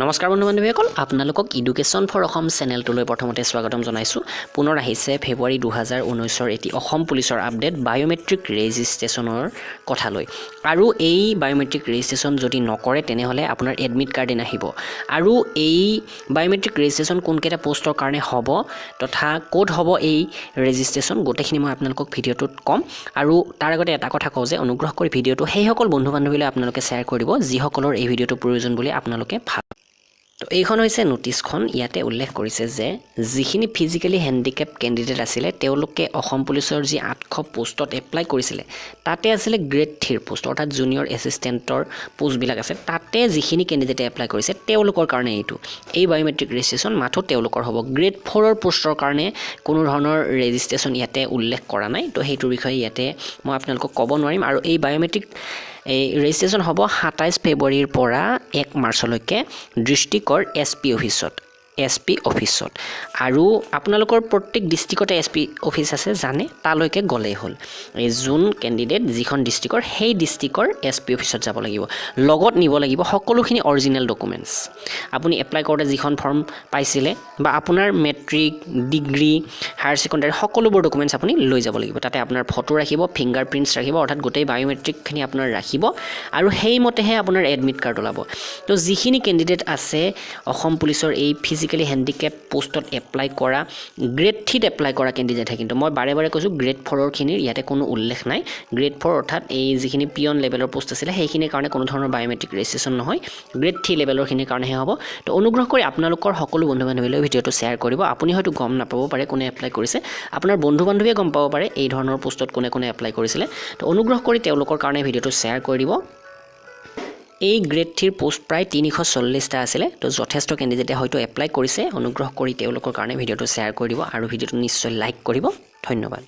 নমস্কাৰ বন্ধু বান্ধৱীসকল, আপোনালোকক ইডুকেশ্যন ফৰ অসম চেনেলটোলৈ প্ৰথমতে স্বাগতম জনাইছোঁ। পুনৰ আহিছে ফেব্ৰুৱাৰী 2019ৰ এটি অসম পুলিচৰ আপডেট বায়'মেট্ৰিক ৰেজিষ্ট্ৰেশ্যনৰ কথালৈ। আৰু এই বায়'মেট্ৰিক ৰেজিষ্ট্ৰেশ্যন যদি নকৰে, তেনেহ'লে আপোনাৰ এডমিট কাৰ্ডে নাহিব। আৰু এই বায়'মেট্ৰিক ৰেজিষ্ট্ৰেশ্যন কোনকেইটা পষ্টৰ কাৰণে হ'ব তথা ক'ত হ'ব এই ৰেজিষ্ট্ৰেশ্যন, গোটেইখিনি মই আপোনালোকক ভিডিঅ'টোত ক'ম। আৰু তাৰ আগতে এটা কথা কওঁ যে অনুগ্ৰহ কৰি ভিডিঅ'টো সেইসকল বন্ধু বান্ধৱীলৈ আপোনালোকে শ্বেয়াৰ কৰি দিব, যিসকলৰ এই ভিডিঅ'টো প্ৰয়োজন বুলি আপোনালোকে ভাবে। তো এইখন হৈছে ন'টিছখন। ইয়াতে উল্লেখ কৰিছে যে যিখিনি ফিজিকেলি হেণ্ডিকেপ কেণ্ডিডেট আছিলে, তেওঁলোকে অসম পুলিচৰ যি 800 পোষ্টত এপ্লাই কৰিছিলে, তাতে আছিলে গ্ৰেড 3ৰ পোষ্ট, অৰ্থাৎ জুনিয়ৰ এছিষ্টেণ্টৰ পোষ্টবিলাক আছে। তাতে যিখিনি কেণ্ডিডেটে এপ্লাই কৰিছে, তেওঁলোকৰ কাৰণে এই বায়'মেট্ৰিক ৰেজিষ্ট্ৰেশ্যন মাথো তেওঁলোকৰ হ'ব। গ্ৰেড 4ৰ পোষ্টৰ কাৰণে কোনো ধৰণৰ ৰেজিষ্ট্ৰেশ্যন ইয়াতে উল্লেখ কৰা নাই। তো সেইটোৰ বিষয়ে ইয়াতে মই আপোনালোকক ক'ব নোৱাৰিম। আৰু এই বায়'মেট্ৰিক এই ৰেজিষ্ট্ৰেশ্যন হ'ব 27 ফেব্ৰুৱাৰীৰ পৰা 1 মাৰ্চলৈকে ডিষ্ট্ৰিক্টৰ এছ পি অফিচত, এছ পি অফিচত। আৰু আপোনালোকৰ প্ৰত্যেক ডিষ্ট্ৰিক্টতে এছ পি অফিচ আছে জানে, তালৈকে গ'লেই হ'ল। এই যোন কেণ্ডিডেট যিখন ডিষ্ট্ৰিক্টৰ, সেই ডিষ্ট্ৰিক্টৰ এছ পি অফিচত যাব লাগিব। লগত নিব লাগিব সকলোখিনি অৰিজিনেল ডকুমেণ্টছ। আপুনি এপ্লাই কৰোঁতে যিখন ফৰ্ম পাইছিলে বা আপোনাৰ মেট্ৰিক, ডিগ্ৰী, হায়াৰ ছেকেণ্ডাৰী সকলোবোৰ ডকুমেণ্টছ আপুনি লৈ যাব লাগিব। তাতে আপোনাৰ ফটো ৰাখিব, ফিংগাৰ প্ৰিণ্টছ ৰাখিব, অৰ্থাৎ গোটেই বায়'মেট্ৰিকখিনি আপোনাৰ ৰাখিব আৰু সেইমতেহে আপোনাৰ এডমিট কাৰ্ড ওলাব। তো যিখিনি কেণ্ডিডেট আছে অসম পুলিচৰ এই ফিজিকেলি হেণ্ডিকেপ পোষ্টত এপ্লাই কৰা, গ্ৰেড 3ত এপ্লাই কৰা কেণ্ডিডেটহে কিন্তু, মই বাৰে বাৰে কৈছোঁ, গ্ৰেড 4ৰখিনিৰ ইয়াতে কোনো উল্লেখ নাই। গ্ৰেড 4 অৰ্থাৎ এই যিখিনি পিয়ন লেভেলৰ পোষ্ট আছিলে, সেইখিনিৰ কাৰণে কোনো ধৰণৰ বায়'মেট্ৰিক ৰেজিষ্ট্ৰেশ্যন নহয়, গ্ৰেড 3 লেভেলৰখিনিৰ কাৰণেহে হ'ব। তো অনুগ্ৰহ কৰি আপোনালোকৰ সকলো বন্ধু বান্ধৱীলৈ ভিডিঅ'টো শ্বেয়াৰ কৰিব। আপুনি হয়তো গম নাপাব পাৰে কোনে এপ্লাই কৰিছে, আপোনাৰ বন্ধু বান্ধৱীয়ে গম পাব পাৰে এই ধৰণৰ পোষ্টত কোনে কোনে এপ্লাই কৰিছিলে। তো অনুগ্ৰহ কৰি তেওঁলোকৰ কাৰণে ভিডিঅ'টো শ্বেয়াৰ কৰি দিব। এই গ্ৰেড 3ৰ পোষ্ট প্ৰায় 340টা আছিলে। তো যথেষ্ট কেণ্ডিডেটে হয়তো এপ্লাই কৰিছে। অনুগ্ৰহ কৰি তেওঁলোকৰ কাৰণে ভিডিঅ'টো শ্বেয়াৰ কৰি দিব আৰু ভিডিঅ'টো নিশ্চয় লাইক কৰিব। ধন্যবাদ।